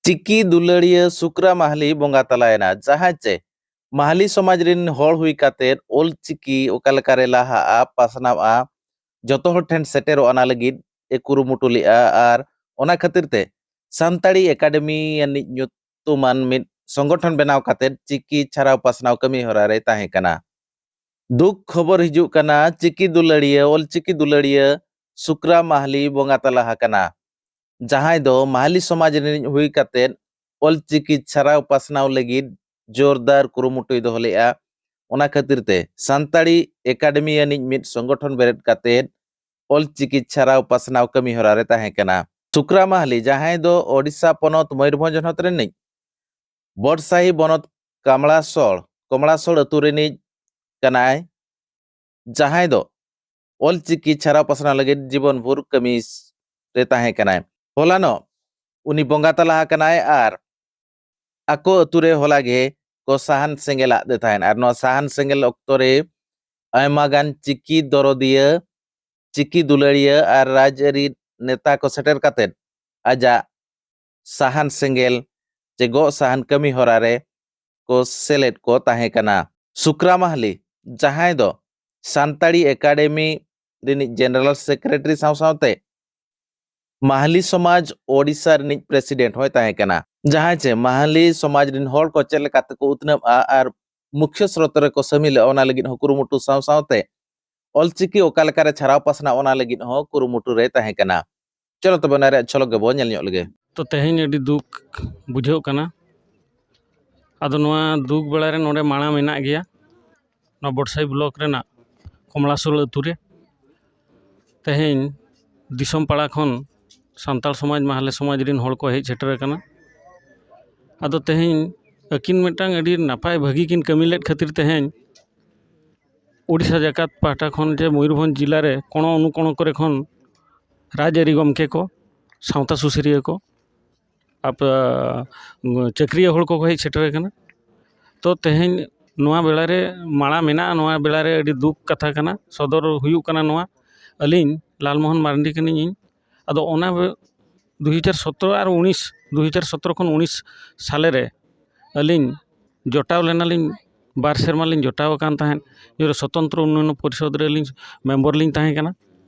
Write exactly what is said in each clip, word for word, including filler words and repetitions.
ᱪᱤᱠᱤ ᱫᱩᱞᱟᱹᱲᱤᱭᱟᱹ ᱥᱩᱠᱨᱟ ᱢᱟᱦᱞᱤ ᱵᱚᱸᱜᱟ ᱛᱟᱞᱟᱭᱮᱱᱟ, ᱡᱟᱦᱟᱸᱭ ᱪᱮ ᱢᱟᱦᱞᱤ ᱥᱚᱢᱟᱡᱽ ᱨᱤᱱ ᱦᱚᱲ ᱦᱩᱭ ᱠᱟᱛᱮ ᱚᱞ ᱪᱤᱠᱤ ᱚᱠᱟ ᱞᱮᱠᱟᱨᱮ ᱞᱟᱦᱟᱜᱼᱟ, ᱯᱟᱥᱱᱟᱣᱼᱟ, ᱡᱚᱛᱚ ᱦᱚᱲ ᱴᱷᱮᱱ ᱥᱮᱴᱮᱨᱚᱜ ᱚᱱᱟ ᱞᱟᱹᱜᱤᱫ ᱮ ᱠᱩᱨᱩᱢᱩᱴᱩ ᱞᱮᱫᱼᱟ᱾ ᱟᱨ ᱚᱱᱟ ᱠᱷᱟᱹᱛᱤᱨ ᱛᱮ ᱥᱟᱱᱛᱟᱲᱤ ᱮᱠᱟᱰᱮᱢᱤ ᱟᱹᱱᱤᱡ ᱧᱩᱛᱩᱢᱟᱱ ᱢᱤᱫ ᱥᱚᱝᱜᱚᱴᱷᱚᱱ ᱵᱮᱱᱟᱣ ᱠᱟᱛᱮ ᱪᱤᱠᱤ ᱪᱷᱟᱨᱟᱣ ᱯᱟᱥᱱᱟᱣ ᱠᱟᱹᱢᱤ ᱦᱚᱨᱟ ᱨᱮ ᱛᱟᱦᱮᱸ ᱠᱟᱱᱟ᱾ ᱫᱩᱠ ᱠᱷᱚᱵᱚᱨ ᱦᱤᱡᱩᱜ ᱠᱟᱱᱟ, ᱪᱤᱠᱤ ᱫᱩᱞᱟᱹᱲᱤᱭᱟᱹ, ᱚᱞ ᱪᱤᱠᱤ ᱫᱩᱞᱟᱹᱲᱤᱭᱟᱹ ᱥᱩᱠᱨᱟ ᱢᱟᱦᱞᱤ ᱵᱚᱸᱜᱟ ᱛᱟᱞᱟ ᱟᱠᱟᱱᱟ, ᱡᱟᱦᱟᱸᱭ ᱫᱚ ᱢᱟᱦᱞᱤ ᱥᱚᱢᱟᱡᱽ ᱨᱤᱱᱤᱡ ᱦᱩᱭ ᱠᱟᱛᱮ ᱚᱞ ᱪᱤᱠᱤ ᱪᱷᱟᱨᱟᱣ ᱯᱟᱥᱱᱟᱣ ᱞᱟᱹᱜᱤᱫ ᱡᱳᱨᱫᱟᱨ ᱠᱩᱨᱩᱢᱩᱴᱩᱭ ᱫᱚᱦᱚ ᱞᱮᱫᱼᱟ᱾ ᱚᱱᱟ ᱠᱷᱟᱹᱛᱤᱨ ᱛᱮ ᱥᱟᱱᱛᱟᱲᱤ ᱮᱠᱟᱰᱮᱢᱤ ᱟᱹᱱᱤᱡ ᱢᱤᱫ ᱥᱚᱝᱜᱚᱴᱷᱚᱱ ᱵᱮᱨᱮᱫ ᱠᱟᱛᱮ ᱚᱞ ᱪᱤᱠᱤ ᱪᱷᱟᱨᱟᱣ ᱯᱟᱥᱱᱟᱣ ᱠᱟᱹᱢᱤ ᱦᱚᱨᱟ ᱨᱮ ᱛᱟᱦᱮᱸ ᱠᱟᱱᱟ᱾ ᱥᱩᱠᱨᱟ ᱢᱟᱦᱞᱤ, ᱡᱟᱦᱟᱸᱭ ᱫᱚ ᱳᱰᱤᱥᱟ ᱯᱚᱱᱚᱛ ᱢᱚᱭᱩᱨᱵᱷᱚᱸᱡᱽ ᱦᱚᱱᱚᱛ ᱨᱤᱱᱤᱡ ᱵᱚᱰᱥᱟᱦᱤ ᱵᱚᱱᱚᱛ ᱠᱟᱢᱲᱟᱥᱚᱲ, ᱠᱚᱢᱲᱟᱥᱚᱲ ᱟᱹᱛᱩ ᱨᱤᱱᱤᱡ ᱠᱟᱱᱟᱭ, ᱡᱟᱦᱟᱸᱭ ᱫᱚ ᱚᱞ ᱪᱤᱠᱤ ᱪᱷᱟᱨᱟᱣ ᱯᱟᱥᱱᱟᱣ ᱞᱟᱹᱜᱤᱫ ᱡᱤᱵᱚᱱ ᱵᱷᱳᱨ ᱠᱟᱹᱢᱤ ᱨᱮ ᱛᱟᱦᱮᱸ ᱠᱟᱱᱟᱭ᱾ ᱦᱚᱞᱟᱱᱚᱜ ᱩᱱᱤ ᱵᱚᱸᱜᱟ ᱛᱟᱞᱟ ᱟᱠᱟᱱᱟᱭ ᱟᱨ ᱟᱠᱚ ᱟᱹᱛᱩ ᱨᱮ ᱦᱚᱞᱟ ᱜᱮ ᱠᱚ ᱥᱟᱦᱟᱱ ᱥᱮᱸᱜᱮᱞ ᱟᱫ ᱫᱮ ᱛᱟᱦᱮᱸᱱ᱾ ᱟᱨ ᱱᱚᱣᱟ ᱥᱟᱦᱟᱱ ᱥᱮᱸᱜᱮᱞ ᱚᱠᱛᱚ ᱨᱮ ᱟᱭᱢᱟ ᱜᱟᱱ ᱪᱤᱠᱤ ᱫᱚᱨᱚᱫᱤᱭᱟᱹ, ᱪᱤᱠᱤ ᱫᱩᱞᱟᱹᱲᱤᱭᱟᱹ ᱟᱨ ᱨᱟᱡᱽᱟᱹᱨᱤ ᱱᱮᱛᱟ ᱠᱚ ᱥᱮᱴᱮᱨ ᱠᱟᱛᱮ ᱟᱡᱟᱜ ᱥᱟᱦᱟᱱ ᱥᱮᱸᱜᱮᱞ ᱪᱮ ᱜᱚᱜ ᱥᱟᱦᱟᱱ ᱠᱟᱹᱢᱤ ᱦᱚᱨᱟ ᱨᱮ ᱠᱚ ᱥᱮᱞᱮᱫ ᱠᱚ ᱛᱟᱦᱮᱸ ᱠᱟᱱᱟ᱾ ᱥᱩᱠᱨᱟ ᱢᱟᱦᱞᱤ, ᱡᱟᱦᱟᱸᱭ ᱫᱚ ᱥᱟᱱᱛᱟᱲᱤ ᱮᱠᱟᱰᱮᱢᱤ ᱨᱤᱱᱤᱡ ᱡᱮᱱᱟᱨᱮᱞ ᱥᱮᱠᱨᱮᱴᱟᱨᱤ ᱥᱟᱶ ᱥᱟᱶᱛᱮ ᱢᱟᱦᱞᱤ ᱥᱚᱢᱟᱡᱽ ᱳᱰᱤᱥᱟ ᱨᱤᱱᱤᱡ ᱯᱨᱮᱥᱤᱰᱮᱱᱴ ᱦᱚᱸᱭ ᱛᱟᱦᱮᱸ ᱠᱟᱱᱟ, ᱡᱟᱦᱟᱸᱭ ᱪᱮ ᱢᱟᱦᱞᱤ ᱥᱚᱢᱟᱡᱽ ᱨᱤᱱ ᱦᱚᱲ ᱠᱚ ᱪᱮᱫ ᱞᱮᱠᱟ ᱛᱮᱠᱚ ᱩᱛᱱᱟᱹᱜᱼᱟ ᱟᱨ ᱢᱩᱠᱷᱭᱟᱹ ᱥᱨᱳᱛ ᱨᱮᱠᱚ ᱥᱟᱹᱢᱤᱞᱚᱜᱼᱟ, ᱚᱱᱟ ᱞᱟᱹᱜᱤᱫ ᱦᱚᱸ ᱠᱩᱨᱩᱢᱩᱴᱩ ᱥᱟᱶ ᱥᱟᱶᱛᱮ ᱚᱞᱪᱤᱠᱤ ᱚᱠᱟ ᱞᱮᱠᱟᱨᱮ ᱪᱷᱟᱨᱟᱣ ᱯᱟᱥᱱᱟᱣ, ᱚᱱᱟ ᱞᱟᱹᱜᱤᱫ ᱦᱚᱸ ᱠᱩᱨᱩᱢᱩᱴᱩ ᱨᱮ ᱛᱟᱦᱮᱸ ᱠᱟᱱᱟ᱾ ᱪᱚᱞᱚ ᱛᱚᱵᱮ ᱚᱱᱟ ᱨᱮᱭᱟᱜ ᱡᱷᱚᱞᱚᱠ ᱜᱮᱵᱚᱱ ᱧᱮᱞ ᱧᱚᱜ ᱞᱮᱜᱮ᱾ ᱛᱚ ᱛᱮᱦᱮᱧ ᱟᱹᱰᱤ ᱫᱩᱠ ᱵᱩᱡᱷᱟᱹᱜ ᱠᱟᱱᱟ᱾ ᱟᱫᱚ ᱱᱚᱣᱟ ᱫᱩᱠ ᱵᱮᱲᱟ ᱨᱮ ᱱᱚᱰᱮ ᱢᱟᱲᱟᱝ ᱢᱮᱱᱟᱜ ᱜᱮᱭᱟ, ᱱᱚᱣᱟ ᱵᱚᱰᱥᱟᱭ ᱵᱞᱚᱠ ᱨᱮᱱᱟᱜ ᱠᱚᱢᱞᱟᱥᱳᱞ ᱟᱹᱛᱩ ᱨᱮ᱾ ᱛᱮᱦᱮᱧ ᱫᱤᱥᱚᱢ ᱯᱟᱲᱟ ᱠᱷᱚᱱ ᱥᱟᱱᱛᱟᱲ ᱥᱚᱢᱟᱡᱽ, ᱢᱟᱦᱞᱮ ᱥᱚᱢᱟᱡᱽ ᱨᱤᱱ ᱦᱚᱲ ᱠᱚ ᱦᱮᱡ ᱥᱮᱴᱮᱨ ᱟᱠᱟᱱᱟ᱾ ᱟᱫᱚ ᱛᱮᱦᱮᱧ ᱟᱹᱠᱤᱱ ᱢᱤᱫᱴᱟᱝ ᱟᱹᱰᱤ ᱱᱟᱯᱟᱭ ᱵᱷᱟᱹᱜᱤ ᱠᱤᱱ ᱠᱟᱹᱢᱤ ᱞᱮᱫ ᱠᱷᱟᱹᱛᱤᱨ ᱛᱮᱦᱮᱧ ᱳᱰᱤᱥᱟ ᱡᱟᱠᱟᱛ ᱯᱟᱦᱴᱟ ᱠᱷᱚᱱ ᱡᱮ ᱢᱚᱭᱩᱨᱵᱷᱚᱸᱡᱽ ᱡᱮᱞᱟ ᱨᱮ ᱠᱚᱬᱚ ᱚᱱᱩᱠᱚᱬᱚ ᱠᱚᱨᱮ ᱠᱷᱚᱱ ᱨᱟᱡᱽᱟᱹᱨᱤ ᱜᱚᱢᱠᱮ ᱠᱚ, ᱥᱟᱶᱛᱟ ᱥᱩᱥᱟᱹᱨᱤᱭᱟᱹ ᱠᱚ, ᱟᱯ-, ᱪᱟᱹᱠᱨᱤᱭᱟᱹ ᱦᱚᱲ ᱠᱚᱠᱚ ᱦᱮᱡ ᱥᱮᱴᱮᱨ ᱟᱠᱟᱱᱟ᱾ ᱛᱚ ᱛᱮᱦᱮᱧ ᱱᱚᱣᱟ ᱵᱮᱲᱟ ᱨᱮ ᱢᱟᱲᱟ ᱢᱮᱱᱟᱜᱼᱟ, ᱱᱚᱣᱟ ᱵᱮᱲᱟ ᱨᱮ ᱟᱹᱰᱤ ᱫᱩᱠ ᱠᱟᱛᱷᱟ ᱠᱟᱱᱟ, ᱥᱚᱫᱚᱨ ᱦᱩᱭᱩᱜ ᱠᱟᱱᱟ ᱱᱚᱣᱟ᱾ ᱟᱹᱞᱤᱧ ᱞᱟᱞᱢᱳᱦᱚᱱ ᱢᱟᱨᱰᱤ ᱠᱟᱹᱱᱟᱹᱧ ᱤᱧ᱾ ᱟᱫᱚ ᱚᱱᱟ ᱵᱮ-, ᱫᱩ ᱦᱟᱡᱟᱨ ᱥᱚᱛᱨᱚ ᱟᱨ ᱩᱱᱤᱥ ᱫᱩ ᱦᱟᱡᱟᱨ ᱥᱚᱛᱨᱚ ᱠᱷᱚᱱ ᱩᱱᱤᱥ ᱥᱟᱞᱮ ᱨᱮ ᱟᱹᱞᱤᱧ ᱡᱚᱴᱟᱣ ᱞᱮᱱᱟᱞᱤᱧ, ᱵᱟᱨ ᱥᱮᱨᱢᱟ ᱞᱤᱧ ᱡᱚᱴᱟᱣ ᱟᱠᱟᱱ ᱛᱟᱦᱮᱸᱫ᱾ ᱩᱱ ᱨᱮ ᱥᱚᱛᱚᱱᱛᱨᱚ ᱩᱱᱱᱚᱭᱚᱱ ᱯᱚᱨᱤᱥᱚᱫᱽ ᱨᱮ ᱟᱹᱞᱤᱧ ᱢᱮᱢᱵᱚᱨ ᱞᱤᱧ ᱛᱟᱦᱮᱸ ᱠᱟᱱᱟ᱾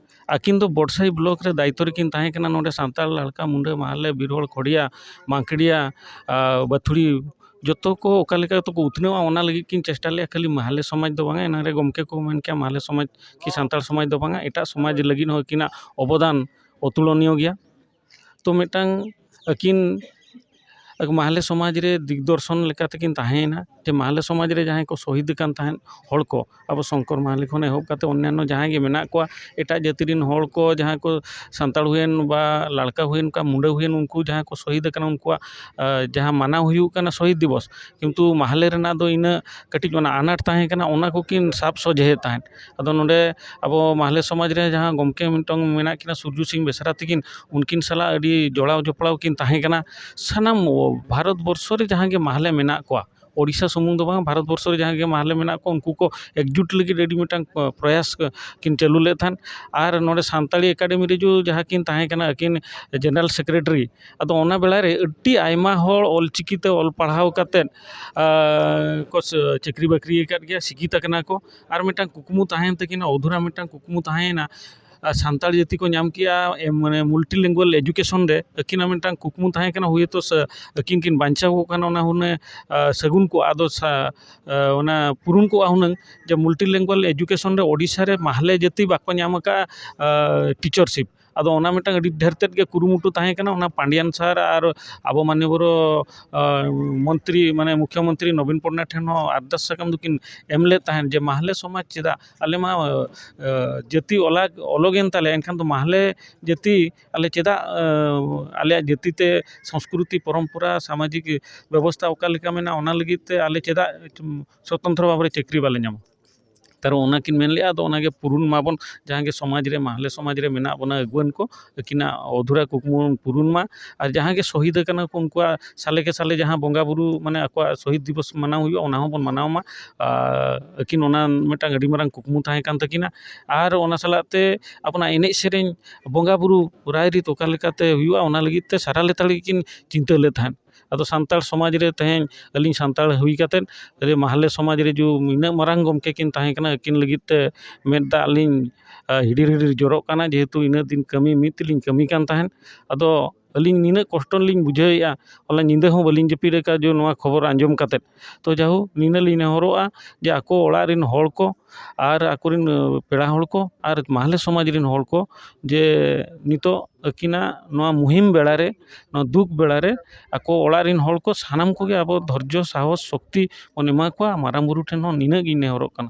ᱟᱹᱠᱤᱱ ᱫᱚ ᱵᱚᱰᱥᱟᱭ ᱵᱞᱚᱠ ᱨᱮ ᱫᱟᱭᱤᱛᱛᱚ ᱨᱮᱠᱤᱱ ᱛᱟᱦᱮᱸ ᱠᱟᱱᱟ᱾ ᱱᱚᱰᱮ ᱥᱟᱱᱛᱟᱲ, ᱞᱟᱲᱠᱟ, ᱢᱩᱸᱰᱟᱹ, ᱢᱟᱦᱞᱮ, ᱵᱤᱨᱦᱚᱲ, ᱠᱷᱚᱲᱤᱭᱟ, ᱢᱟᱝᱠᱲᱤᱭᱟ, ᱟᱨ ᱵᱟᱹᱛᱷᱩᱲᱤ, ᱡᱚᱛᱚ ᱠᱚ ᱚᱠᱟ ᱞᱮᱠᱟ ᱛᱮᱠᱚ ᱩᱛᱱᱟᱹᱣᱟ, ᱚᱱᱟ ᱞᱟᱹᱜᱤᱫ ᱠᱤᱱ ᱪᱮᱥᱴᱟ ᱞᱮᱫᱼᱟ᱾ ᱠᱷᱟᱹᱞᱤ ᱢᱟᱦᱞᱮ ᱥᱚᱢᱟᱡᱽ ᱫᱚ ᱵᱟᱝᱟ, ᱮᱱᱟᱝ ᱨᱮ ᱜᱚᱢᱠᱮ ᱠᱚ ᱢᱮᱱ ᱠᱮᱭᱟ, ᱢᱟᱦᱞᱮ ᱥᱚᱢᱟᱡᱽ ᱠᱤ ᱥᱟᱱᱛᱟᱲ ᱥᱚᱢᱟᱡᱽ ᱫᱚ ᱵᱟᱝᱟ, ᱮᱴᱟᱜ ᱥᱚᱢᱟᱡᱽ ᱞᱟᱹᱜᱤᱫ ᱦᱚᱸ ᱟᱹᱠᱤᱱᱟᱜ ᱚᱵᱚᱫᱟᱱ ᱚᱛᱩᱞᱚᱱᱤᱭᱚ ᱜᱮᱭᱟ᱾ ᱛᱚ, ᱢᱤᱫᱴᱟᱝ ᱟᱹᱠᱤᱱ ᱢᱟᱦᱞᱮ ᱥᱚᱢᱟᱡᱽ ᱨᱮ ᱫᱤᱜᱽᱫᱚᱨᱥᱚᱱ ᱞᱮᱠᱟ ᱛᱮᱠᱤᱱ ᱛᱟᱦᱮᱸᱭᱮᱱᱟ, ᱡᱮ ᱢᱟᱦᱞᱮ ᱥᱚᱢᱟᱡᱽ ᱨᱮ ᱡᱟᱦᱟᱸᱭ ᱠᱚ ᱥᱚᱦᱤᱫ ᱟᱠᱟᱱ ᱛᱟᱦᱮᱸᱫ ᱦᱚᱲ ᱠᱚ, ᱟᱵᱚ ᱥᱚᱝᱠᱚᱨ ᱢᱟᱦᱞᱮ ᱠᱷᱚᱱ ᱮᱦᱚᱵ ᱠᱟᱛᱮ ᱚᱱᱱᱟᱱᱚ ᱡᱟᱦᱟᱸᱭ ᱜᱮ ᱢᱮᱱᱟᱜ ᱠᱚᱣᱟ, ᱮᱴᱟᱜ ᱡᱟᱹᱛᱤ ᱨᱮᱱ ᱦᱚᱲ ᱠᱚ, ᱡᱟᱦᱟᱸᱭ ᱠᱚ ᱥᱟᱱᱛᱟᱲ ᱦᱩᱭᱮᱱ ᱵᱟ ᱞᱟᱲᱠᱟ ᱦᱩᱭᱮᱱ, ᱚᱱᱠᱟ ᱢᱩᱸᱰᱟᱹ ᱦᱩᱭᱮᱱ, ᱩᱱᱠᱩ ᱡᱟᱦᱟᱸᱭ ᱠᱚ ᱥᱚᱦᱤᱫ ᱟᱠᱟᱱᱟ, ᱩᱱᱠᱩᱣᱟᱜ, ᱟᱸ, ᱡᱟᱦᱟᱸ ᱢᱟᱱᱟᱣ ᱦᱩᱭᱩᱜ ᱠᱟᱱᱟ ᱥᱚᱦᱤᱫ ᱫᱤᱵᱚᱥ, ᱠᱤᱱᱛᱩ ᱢᱟᱦᱞᱮ ᱨᱮᱱᱟᱜ ᱫᱚ ᱤᱱᱟᱹᱜ ᱠᱟᱹᱴᱤᱡ ᱚᱱᱟ ᱟᱱᱟᱴ ᱛᱟᱦᱮᱸ ᱠᱟᱱᱟ, ᱚᱱᱟ ᱠᱚᱠᱤᱱ ᱥᱟᱵ ᱥᱚᱡᱷᱮᱭᱮᱫ ᱛᱟᱦᱮᱸᱫ᱾ ᱟᱫᱚ ᱱᱚᱰᱮ ᱟᱵᱚ ᱢᱟᱦᱞᱮ ᱥᱚᱢᱟᱡᱽ ᱨᱮ ᱡᱟᱦᱟᱸ ᱜᱚᱢᱠᱮ ᱢᱤᱫᱴᱟᱝ ᱢᱮᱱᱟᱜ ᱠᱤᱱᱟ, ᱥᱩᱨᱡᱩ ᱥᱤᱝ ᱵᱮᱥᱨᱟ ᱛᱟᱹᱠᱤᱱ, ᱩᱱᱠᱤᱱ ᱥᱟᱞᱟᱜ ᱟᱹᱰᱤ ᱡᱚᱲᱟᱣ ᱡᱚᱯᱲᱟᱣ ᱠᱤᱱ ᱛᱟᱦᱮᱸ ᱠᱟᱱᱟ᱾ ᱥᱟᱱᱟᱢ ᱵᱷᱟᱨᱚᱛ ᱵᱚᱨᱥᱚ ᱨᱮ ᱡᱟᱦᱟᱸ ᱜᱮ ᱢᱟᱦᱞᱮ ᱢᱮᱱᱟᱜ ᱠᱚᱣᱟ, ᱳᱰᱤᱥᱟ ᱥᱩᱢᱩᱝ ᱫᱚ ᱵᱟᱝ, ᱵᱷᱟᱨᱚᱛ ᱵᱚᱨᱥᱚ ᱨᱮ ᱡᱟᱦᱟᱸ ᱜᱮ ᱢᱟᱦᱞᱮ ᱢᱮᱱᱟᱜ ᱠᱚᱣᱟ, ᱩᱱᱠᱩ ᱠᱚ ᱮᱠᱡᱩᱴ ᱞᱟᱹᱜᱤᱫ ᱟᱹᱰᱤ ᱢᱤᱫᱴᱟᱝ ᱯᱨᱚᱭᱟᱥ ᱠᱤᱱ ᱪᱟᱹᱞᱩ ᱞᱮᱫ ᱛᱟᱦᱮᱸᱫ᱾ ᱟᱨ ᱱᱚᱰᱮ ᱥᱟᱱᱛᱟᱲᱤ ᱮᱠᱟᱰᱮᱢᱤ ᱨᱮ ᱡᱚ ᱡᱟᱦᱟᱸ ᱠᱤᱱ ᱛᱟᱦᱮᱸ ᱠᱟᱱᱟ, ᱟᱹᱠᱤᱱ ᱡᱮᱱᱟᱨᱟᱞ ᱥᱮᱠᱨᱮᱴᱟᱨᱤ᱾ ᱟᱫᱚ ᱚᱱᱟ ᱵᱮᱲᱟ ᱨᱮ ᱟᱹᱰᱤ ᱟᱭᱢᱟ ᱦᱚᱲ ᱚᱞᱪᱤᱠᱤ ᱛᱮ ᱚᱞ ᱯᱟᱲᱦᱟᱣ ᱠᱟᱛᱮᱫ, ᱟᱸ, ᱠᱚ ᱥ-, ᱪᱟᱹᱠᱨᱤ ᱵᱟᱹᱠᱨᱤ ᱟᱠᱟᱫ ᱜᱮᱭᱟ, ᱥᱤᱠᱷᱤᱛ ᱟᱠᱟᱱᱟ ᱠᱚ᱾ ᱟᱨ ᱢᱤᱫᱴᱟᱝ ᱠᱩᱠᱢᱩ ᱛᱟᱦᱮᱸᱭᱮᱱ ᱛᱟᱹᱠᱤᱱᱟ, ᱚᱫᱷᱩᱨᱟ ᱢᱤᱫᱴᱟᱝ ᱠᱩᱠᱢᱩ ᱛᱟᱦᱮᱸᱭᱮᱱᱟ, ᱟᱨ ᱥᱟᱱᱛᱟᱲ ᱡᱟᱹᱛᱤ ᱠᱚ ᱧᱟᱢ ᱠᱮᱜᱼᱟ, ᱮ, ᱢᱟᱱᱮ, ᱢᱩᱞᱴᱤᱞᱤᱝᱜᱩᱣᱟᱞ ᱮᱡᱩᱠᱮᱥᱚᱱ ᱨᱮ᱾ ᱟᱹᱠᱤᱱᱟᱜ ᱢᱤᱫᱴᱟᱝ ᱠᱩᱠᱢᱩ ᱛᱟᱦᱮᱸ ᱠᱟᱱᱟ, ᱦᱳᱭᱛᱳ ᱥᱟ-, ᱟᱹᱠᱤᱱ ᱠᱤᱱ ᱵᱟᱧᱪᱟᱣ ᱠᱚᱜ ᱠᱷᱟᱱ ᱚᱱᱟ ᱦᱩᱱᱟᱹᱝ, ᱟ, ᱥᱟᱹᱜᱩᱱ ᱠᱚᱜᱼᱟ᱾ ᱟᱫᱚ ᱥᱟ-, ᱟ, ᱚᱱᱟ ᱯᱩᱨᱩᱱ ᱠᱚᱜᱼᱟ ᱦᱩᱱᱟᱹᱝ, ᱡᱮ ᱢᱩᱞᱴᱤᱞᱤᱝᱜᱩᱣᱟᱞ ᱮᱡᱩᱠᱮᱥᱚᱱ ᱨᱮ ᱳᱰᱤᱥᱟ ᱨᱮ ᱢᱟᱦᱞᱮ ᱡᱟᱹᱛᱤ ᱵᱟᱠᱚ ᱧᱟᱢ ᱟᱠᱟᱫᱼᱟ, ᱟ, ᱴᱤᱪᱟᱨᱥᱤᱯ᱾ ᱟᱫᱚ ᱚᱱᱟ ᱢᱤᱫᱴᱟᱝ ᱟᱹᱰᱤ ᱰᱷᱮᱨ ᱛᱮᱫ ᱜᱮ ᱠᱩᱨᱩᱢᱩᱴᱩ ᱛᱟᱦᱮᱸ ᱠᱟᱱᱟ᱾ ᱚᱱᱟ ᱯᱟᱱᱰᱤᱭᱟᱱ ᱥᱟᱨ ᱟᱨ ᱟᱵᱚ ᱢᱟᱱᱱᱤᱭᱚ ᱵᱚᱨᱚ, ᱟ, ᱢᱚᱱᱛᱨᱤ, ᱢᱟᱱᱮ, ᱢᱩᱠᱷᱭᱚᱢᱚᱱᱛᱨᱤ ᱱᱚᱵᱤᱱ ᱯᱚᱴᱱᱟᱭᱮᱠ ᱴᱷᱮᱱ ᱦᱚᱸ ᱟᱨᱫᱟᱥ ᱥᱟᱠᱟᱢ ᱫᱚᱠᱤᱱ ᱮᱢ ᱞᱮᱫ ᱛᱟᱦᱮᱸᱫ ᱡᱮ, ᱢᱟᱦᱞᱮ ᱥᱚᱢᱟᱡᱽ ᱪᱮᱫᱟᱜ ᱟᱞᱮ ᱢᱟ, ᱟ, ᱡᱟᱹᱛᱤ ᱚᱞᱟᱜᱽ, ᱚᱞᱚᱜᱮᱱ ᱛᱟᱞᱮ, ᱮᱱᱠᱷᱟᱱ ᱫᱚ ᱢᱟᱦᱞᱮ ᱡᱟᱹᱛᱤ ᱟᱞᱮ ᱪᱮᱫᱟᱜ, ᱟ, ᱟᱞᱮᱭᱟᱜ ᱡᱟᱹᱛᱤ ᱛᱮ, ᱥᱚᱝᱥᱠᱨᱩᱛᱤ, ᱯᱚᱨᱚᱢᱯᱚᱨᱟ, ᱥᱟᱢᱟᱡᱤᱠ ᱵᱮᱵᱚᱥᱛᱷᱟ ᱚᱠᱟ ᱞᱮᱠᱟ ᱢᱮᱱᱟᱜᱼᱟ, ᱚᱱᱟ ᱞᱟᱹᱜᱤᱫ ᱛᱮ ᱟᱞᱮ ᱪᱮᱫᱟᱜ ᱥᱚᱛᱚᱱᱛᱨᱚ ᱵᱷᱟᱵᱽ ᱨᱮ ᱪᱟᱹᱠᱨᱤ ᱵᱟᱞᱮ ᱧᱟᱢᱟ? ᱛᱟᱨ ᱚᱱᱟ ᱠᱤᱱ ᱢᱮᱱ ᱞᱮᱜᱼᱟ᱾ ᱟᱫᱚ ᱚᱱᱟᱜᱮ ᱯᱩᱨᱩᱱ ᱢᱟᱵᱚᱱ, ᱡᱟᱦᱟᱸ ᱜᱮ ᱥᱚᱢᱟᱡᱽ ᱨᱮ, ᱢᱟᱦᱞᱮ ᱥᱚᱢᱟᱡᱽ ᱨᱮ ᱢᱮᱱᱟᱜ ᱵᱚᱱᱟ ᱟᱹᱜᱩᱣᱟᱹᱱ ᱠᱚ, ᱟᱹᱠᱤᱱᱟᱜ ᱚᱫᱷᱩᱨᱟ ᱠᱩᱠᱢᱩ ᱯᱩᱨᱩᱱ ᱢᱟ᱾ ᱟᱨ ᱡᱟᱦᱟᱸ ᱜᱮ ᱥᱚᱦᱤᱫ ᱟᱠᱟᱱᱟ ᱠᱚ, ᱩᱱᱠᱩᱣᱟᱜ ᱥᱟᱞᱮ ᱠᱮ ᱥᱟᱞᱮ ᱡᱟᱦᱟᱸ ᱵᱚᱸᱜᱟ ᱵᱩᱨᱩ, ᱢᱟᱱᱮ ᱟᱠᱚᱣᱟᱜ ᱥᱚᱦᱤᱫ ᱫᱤᱵᱚᱥ ᱢᱟᱱᱟᱣ ᱦᱩᱭᱩᱜᱼᱟ, ᱚᱱᱟ ᱦᱚᱸᱵᱚᱱ ᱢᱟᱱᱟᱣ ᱢᱟ᱾ ᱟᱨ ᱟᱹᱠᱤᱱ ᱚᱱᱟ ᱢᱤᱫᱴᱟᱝ ᱟᱹᱰᱤ ᱢᱟᱨᱟᱝ ᱠᱩᱠᱢᱩ ᱛᱟᱦᱮᱸ ᱠᱟᱱ ᱛᱟᱹᱠᱤᱱᱟ᱾ ᱟᱨ ᱚᱱᱟ ᱥᱟᱞᱟᱜ ᱛᱮ ᱟᱵᱚᱱᱟᱜ ᱮᱱᱮᱡ ᱥᱮᱨᱮᱧ, ᱵᱚᱸᱜᱟ ᱵᱩᱨᱩ, ᱨᱟᱭᱨᱤᱛ ᱚᱠᱟ ᱞᱮᱠᱟᱛᱮ ᱦᱩᱭᱩᱜᱼᱟ, ᱚᱱᱟ ᱞᱟᱹᱜᱤᱫ ᱛᱮ ᱥᱟᱨᱟ ᱞᱮᱛᱟᱲ ᱜᱮᱠᱤᱱ ᱪᱤᱱᱛᱟᱹ ᱞᱮᱫ ᱛᱟᱦᱮᱸᱫ᱾ ᱟᱫᱚ ᱥᱟᱱᱛᱟᱲ ᱥᱚᱢᱟᱡᱽ ᱨᱮ ᱛᱮᱦᱮᱧ ᱟᱹᱞᱤᱧ ᱥᱟᱱᱛᱟᱲ ᱦᱩᱭ ᱠᱟᱛᱮᱫ, ᱟᱹᱰᱤ ᱢᱟᱦᱞᱮ ᱥᱚᱢᱟᱡᱽ ᱨᱮ ᱡᱩ ᱤᱱᱟᱹᱜ ᱢᱟᱨᱟᱝ ᱜᱚᱢᱠᱮ ᱠᱤᱱ ᱛᱟᱦᱮᱸ ᱠᱟᱱᱟ, ᱟᱹᱠᱤᱱ ᱞᱟᱹᱜᱤᱫ ᱛᱮ ᱢᱮᱫ ᱫᱟᱜ ᱞᱤᱧ, ᱟ, ᱦᱤᱰᱤᱨ ᱦᱤᱰᱤᱨ ᱡᱚᱨᱚᱜ ᱠᱟᱱᱟ, ᱡᱮᱦᱮᱛᱩ ᱤᱱᱟᱹᱜ ᱫᱤᱱ ᱠᱟᱹᱢᱤ ᱢᱤᱫ ᱛᱮᱞᱤᱧ ᱠᱟᱹᱢᱤ ᱠᱟᱱ ᱛᱟᱦᱮᱸᱫ᱾ ᱟᱫᱚ ᱟᱹᱞᱤᱧ ᱱᱤᱱᱟᱹᱜ ᱠᱚᱥᱴᱚ ᱞᱤᱧ ᱵᱩᱡᱷᱟᱹᱣᱮᱫᱼᱟ, ᱦᱚᱞᱟ ᱧᱤᱫᱟᱹ ᱦᱚᱸ ᱵᱟᱹᱞᱤᱧ ᱡᱟᱹᱯᱤᱫ ᱟᱠᱟᱫ, ᱡᱮ ᱱᱚᱣᱟ ᱠᱷᱚᱵᱚᱨ ᱟᱸᱡᱚᱢ ᱠᱟᱛᱮᱫ᱾ ᱛᱚ ᱡᱟᱦᱳᱠ, ᱱᱤᱱᱟᱹᱜ ᱞᱤᱧ ᱱᱮᱦᱚᱨᱚᱜᱼᱟ ᱡᱮ ᱟᱠᱚ ᱚᱲᱟᱜ ᱨᱮᱱ ᱦᱚᱲ ᱠᱚ ᱟᱨ ᱟᱠᱚᱨᱮᱱ, ᱟᱹ, ᱯᱮᱲᱟ ᱦᱚᱲ ᱠᱚ ᱟᱨ ᱢᱟᱦᱞᱮ ᱥᱚᱢᱟᱡᱽ ᱨᱮᱱ ᱦᱚᱲ ᱠᱚ, ᱡᱮ ᱱᱤᱛᱚᱜ ᱟᱹᱠᱤᱱᱟᱜ ᱱᱚᱣᱟ ᱢᱩᱦᱤᱢ ᱵᱮᱲᱟ ᱨᱮ, ᱱᱚᱣᱟ ᱫᱩᱠ ᱵᱮᱲᱟ ᱨᱮ ᱟᱠᱚ ᱚᱲᱟᱜ ᱨᱮᱱ ᱦᱚᱲ ᱠᱚ ᱥᱟᱱᱟᱢ ᱠᱚᱜᱮ ᱟᱵᱚ ᱫᱷᱳᱨᱡᱚ ᱥᱟᱦᱚᱥ ᱥᱚᱠᱛᱤ ᱵᱚᱱ ᱮᱢᱟ ᱠᱚᱣᱟ᱾ ᱢᱟᱨᱟᱝ ᱵᱩᱨᱩ ᱴᱷᱮᱱ ᱦᱚᱸ ᱱᱤᱱᱟᱹᱜ ᱜᱤᱧ ᱱᱮᱦᱚᱨᱚᱜ ᱠᱟᱱᱟ᱾